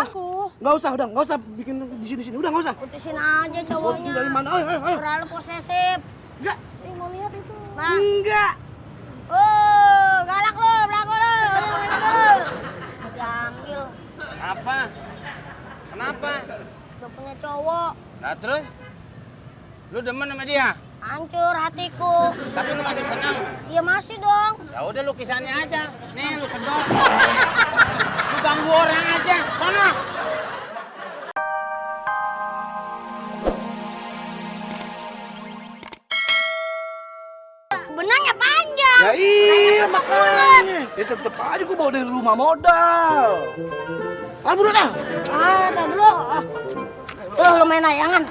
aku. Nggak usah bikin di sini. Udah nggak usah. Putusin aja cowoknya. Dari mana? Ayo. Terlalu posesif. Enggak. Mau lihat itu. Nah. Enggak. Oh, galak lo, belakang lo. Diambil. Apa? Kenapa? Udah punya cowok. Nah terus? Lu demen sama dia? Hancur hatiku. Tapi lu masih senang? Iya masih dong. Ya udah lukisannya aja. Nih lu sedot. Lu ganggu orang aja. Sono. Benangnya panjang. Ya iya makanya. Ya tetep aja gua bawa dari rumah modal. Buruan ah. Tar dulu. Lo main layangan.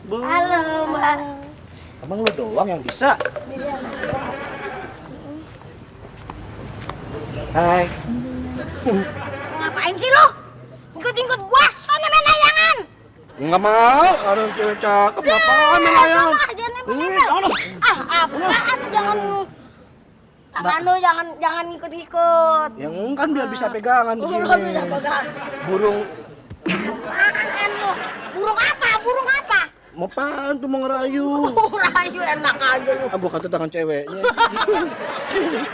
Halo, Mbak. Emang lu doang yang bisa? Hai. Ngapain sih lo? Ikut-ikut gua, soalnya main layangan. Nggak mau, ada cewek cakep, ngapain main layangan? Jangan nempel-nempel. Apaan? Jangan ikut-ikut. Yang kan biar bisa pegangan di sini. Lo bisa pegang. Burung, Apaan lo? Burung apa? Burung apa? mau apaan tuh mau ngerayu? Rayu enak aja lu. Gua kata tangan ceweknya.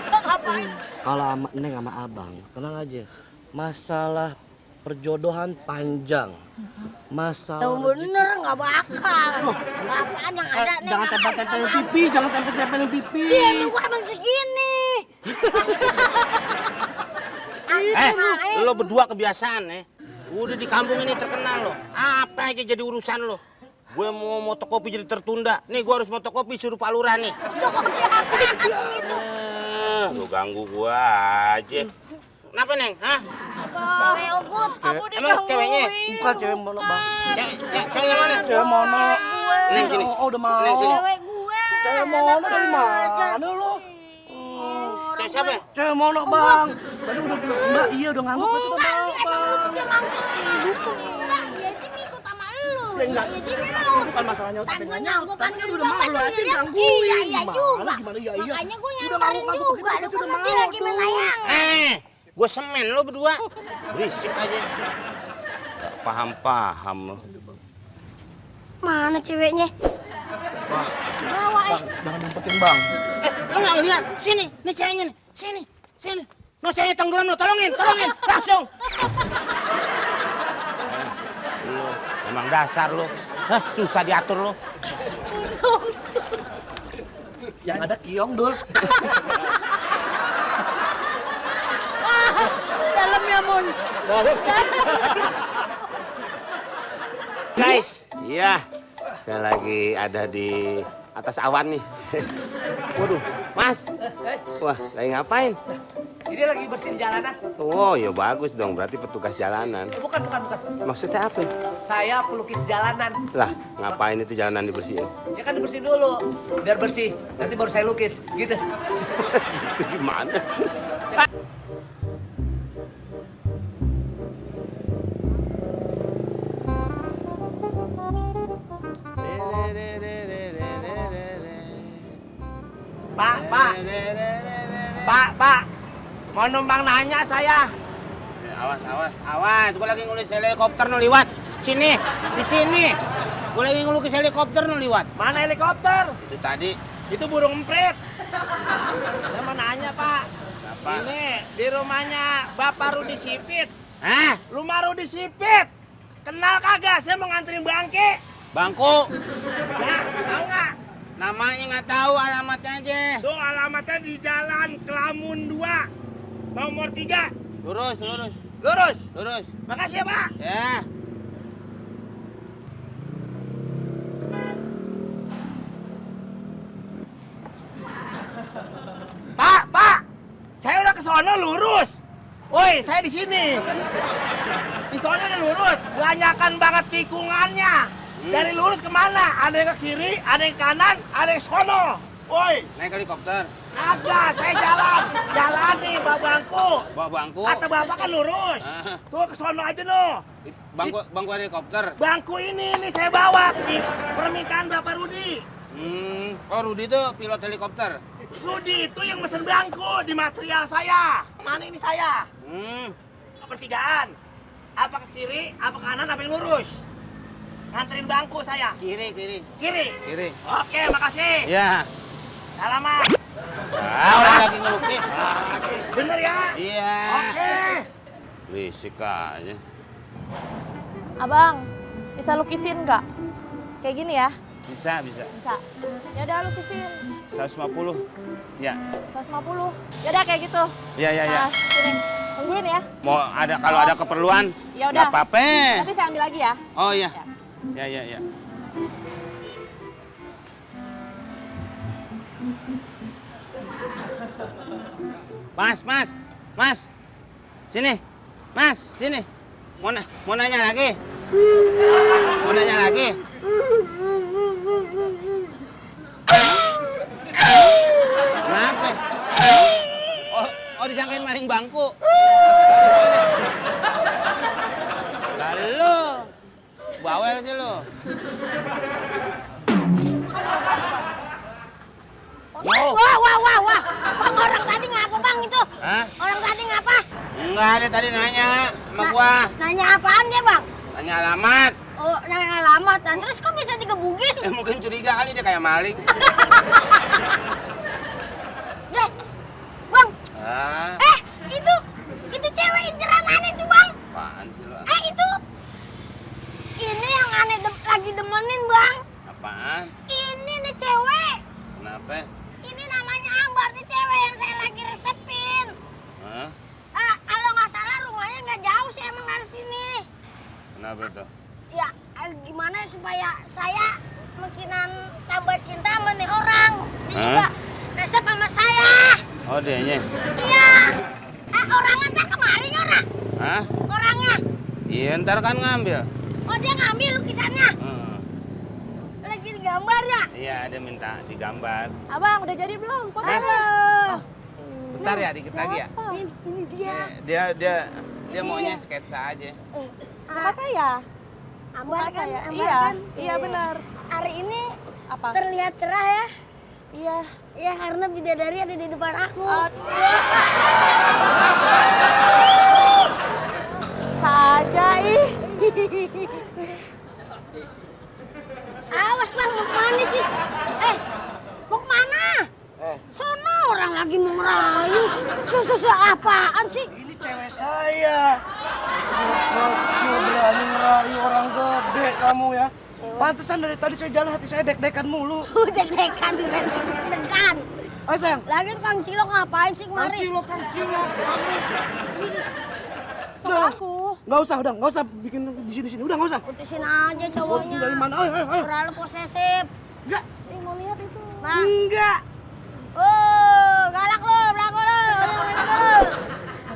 Ngapain? Kalau sama Neng sama Abang, tenang aja. Masalah perjodohan panjang. Masalah Yang bener nggak bakal. Apaan yang ada nih? jangan tempel-tempelin pipi, jangan tempel-tempelin pipi. Iya, emang gua emang segini. Lo berdua kebiasaan ya. Udah di kampung ini terkenal lo. Apa aja jadi urusan lo. Gue mau motokopi jadi tertunda. Nih gue harus motokopi suruh Pak Lurah nih. Fotokopi apa gitu? Lo ganggu gua aja. Kenapa Neng? Hah? Cewek ogut. Aku Emang ceweknya? Bukan cewek mono, Bang. Cewek mana? Cewek mono. Neng sini. Oh, udah mau. Neng sini. Cewek gue. Cewek mono dari mana lo? Cewek siapa ya? Cewek mono, Bang. Tadi udah bilang, Mbak, iya udah ngangguk itu Enggak, Bang. dia manggil lagi. Enggak, dia itu ngikut sama lu. Enggak. Iya, dia nyaut. Bukan masalahnya Kan tapi gue nggak nyangkut, kan gue udah juga malu aja sendirian. gangguin. Iya juga. Gimana iya. Makanya gue Udah nyamperin ngangguk-ngangguk juga. begitu Lu kan udah nanti mau lagi main tuh. layangan. Gue semen lo berdua. Berisik aja. Gak paham lo. Mana ceweknya? Bawa Jangan ngumpetin, Bang. Lo gak ngeliat? Sini, nih ceweknya nih. Sini. No ceweknya tenggelam lo, tolongin. Langsung. Lo, emang dasar lo. Hah, susah diatur lo. Yang ada kiong, Dul. dalamnya Mun. Guys, iya. Saya lagi ada di atas awan nih. Waduh, Mas. Wah, lagi ngapain? Ini lagi bersihin jalanan. Oh, ya bagus dong. Berarti petugas jalanan. Bukan. Maksudnya apa? Saya pelukis jalanan. Lah, ngapain itu jalanan dibersihin? Ya kan dibersihin dulu, biar bersih. Nanti baru saya lukis, gitu. Itu gimana? Pak. Mau numpang nanya saya. Awas. Gue lagi ngelukis helikopter no liwat. Sini, di sini. Gue lagi ngelukis helikopter no liwat. Mana helikopter? Itu tadi. Itu burung emprit. Saya mau nanya, Pak. Apa? Ini di rumahnya Bapak Rudi Sipit. Hah? Rumah Rudi Sipit. Kenal kagak? Saya mau nganterin bangke. Bangku. Ya, tahu nggak? Namanya nggak tahu, alamatnya aja. Tuh alamatnya di Jalan Kelamun 2, nomor 3. Lurus. Lurus. Makasih ya, Pak. Ya. Pak. Saya udah ke sono lurus. Woi, saya di sini. Di sono udah lurus. Banyakan banget tikungannya. Dari lurus kemana? Ada yang ke kiri, ada yang ke kanan, ada yang sono. Woi, Naik helikopter. agak saya jalan nih bawa bangku. Bawa bangku. Kata bapak kan lurus. Ah. Tuh ke sono aja no. Bangku helikopter. Bangku ini saya bawa di permintaan Bapak Rudi. Oh Rudi itu pilot helikopter. Rudi itu yang mesen bangku di material saya. Mana ini saya? Pertigaan. Apa ke kiri, apa ke kanan, apa yang lurus? Nganterin bangku saya. Kiri. Kiri? Oke, makasih. Ya. Salaman. Orang lagi ngelukis. Bener ya? Iya. Oke. Berisik aja. Abang, bisa lukisin nggak? Kayak gini ya? Bisa. Bisa. Ya udah lukisin. 150. Ya. 150. Ya udah kayak gitu. Ya. Nah, sini. Tungguin ya. Mau ada kalau ada keperluan? Ya udah. Nggak apa-apa. Nanti saya ambil lagi ya. Oh iya. Ya. Mas. Sini. Mas, sini. Mau nanya lagi. Kenapa? Oh disangkain maling bangku. Lalu bawel sih lu. Wah. Bang, orang tadi ngapa bang itu? Hah? Orang tadi ngapa? Enggak, dia tadi nanya sama gua. Nanya apaan dia bang? Tanya alamat. Oh, nanya alamat. Dan terus kok bisa digebukin? Mungkin curiga kali dia kayak maling. Dek, bang. Ah, Itu cewek inceran aneh tuh bang. apaan sih lu? Itu. Ini yang aneh lagi demenin bang. Apaan? Ini nih cewek. Kenapa? Ini namanya Ambar nih cewek yang saya lagi resepin. Hah? Kalau nggak salah rumahnya nggak jauh sih emang dari sini. Kenapa tuh? Ya gimana supaya saya makinan tambah cinta sama nih orang. Dia Hah? juga resep sama saya. Oh dianya? Iya. Orangnya tak kemari orang. Hah? Orangnya. Iya ntar kan ngambil. Oh dia ngambil lukisannya. Heeh. Lagi digambar ya. Iya dia minta digambar. Abang, udah jadi belum? Foto Hah? belum? Bentar ya dikit lagi ya. Apa? Ini dia. Dia maunya sketsa aja. Apa ya? Ambar kan, ya? Ambar Iya, kan. iya benar. Hari ini Apa? terlihat cerah ya. Iya. Ya karena bidadari ada di depan aku. Saja ih. Awas bang, mau kemana sih? Mau kemana? Sono orang lagi mau ngerayu. Susu apaan sih? Ini cewek saya. Kecil berani ngerayu orang gede kamu ya. Pantesan dari tadi saya jalan hati saya deg-degan mulu. Deg-degan tuh, deg-degan. Ayo sayang. Lagi Kang Cilok ngapain sih kemari? Kang Cilok kamu. Foto aku. Nggak usah bikin di sini. Udah nggak usah. Putusin aja cowoknya. Dari mana? Ayo. Terlalu posesif. Enggak. Mau lihat itu. Nah. Enggak. Oh, galak lo, belagu lo.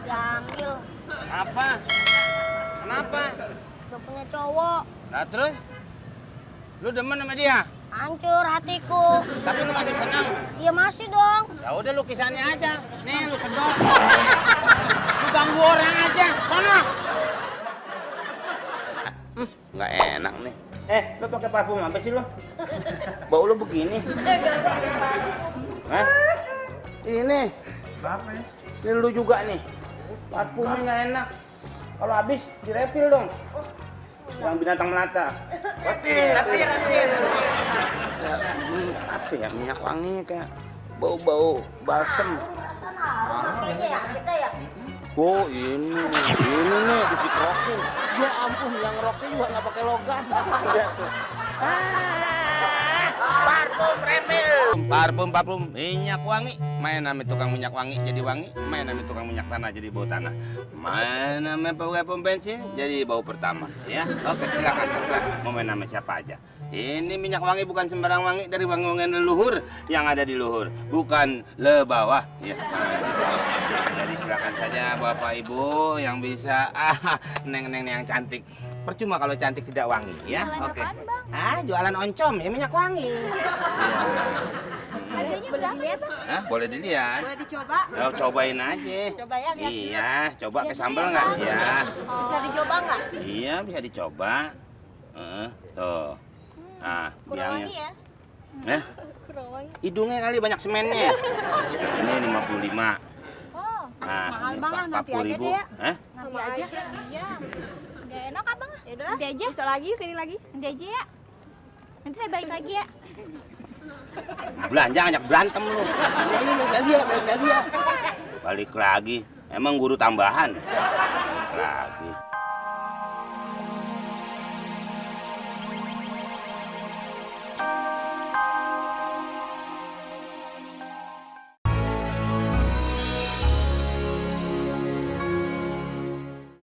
Diambil. Apa? Kenapa? Gak punya cowok. Nah terus? Lu demen sama dia? Hancur hatiku. Tapi lu masih senang? Iya masih dong. Ya udah lukisannya aja. Nih lu sedot. Lu ganggu orang aja. Sono. Nggak enak nih. Lu pakai parfum apa sih lu? Bau lu begini. Hah? Ini. Apa ya? Ini lu juga nih. Parfumnya nggak enak. Kalau habis direfill dong. Yang binatang melata. Ratin. Apa ya minyak wangi kayak bau-bau balsem. Kita ya. Oh ini nih biji rokok. Ya ampun yang rokoknya juga nggak pakai logam. Lihat tuh. Parfum minyak wangi. Main nama tukang minyak wangi jadi wangi. Main nama tukang minyak tanah jadi bau tanah. Main nama pegawai pom bensin jadi bau pertama. Ya oke silakan terserah. Mau main nama siapa aja. Ini minyak wangi bukan sembarang wangi dari wangi-wangian leluhur yang ada di luhur, bukan le bawah. Ya. Jadi silakan saja Bapak Ibu yang bisa neng-neng yang cantik. Percuma kalau cantik tidak wangi ya. Oke. Jualan oncom ya minyak wangi. Harganya berapa? Hah, boleh dilihat. Boleh dicoba? Oh, cobain aja. Coba ya, lihat. Iya, coba ke sambal nggak? Iya. Bisa dicoba nggak? Iya, bisa dicoba. Tuh. Nah, Kurang wangi ya? Kurang wangi. Hidungnya kali banyak semennya. Ini 55. Oh, Nah, mahal ini banget, nanti aja 40.000. deh ya. Hah? Sama aja. Iya. Gak enak abang. Ya udah. Nanti aja. Besok lagi, sini lagi. Nanti aja ya. Nanti saya balik lagi ya. Belanja ngajak berantem lu. Balik lagi. Emang guru tambahan. Balik lagi.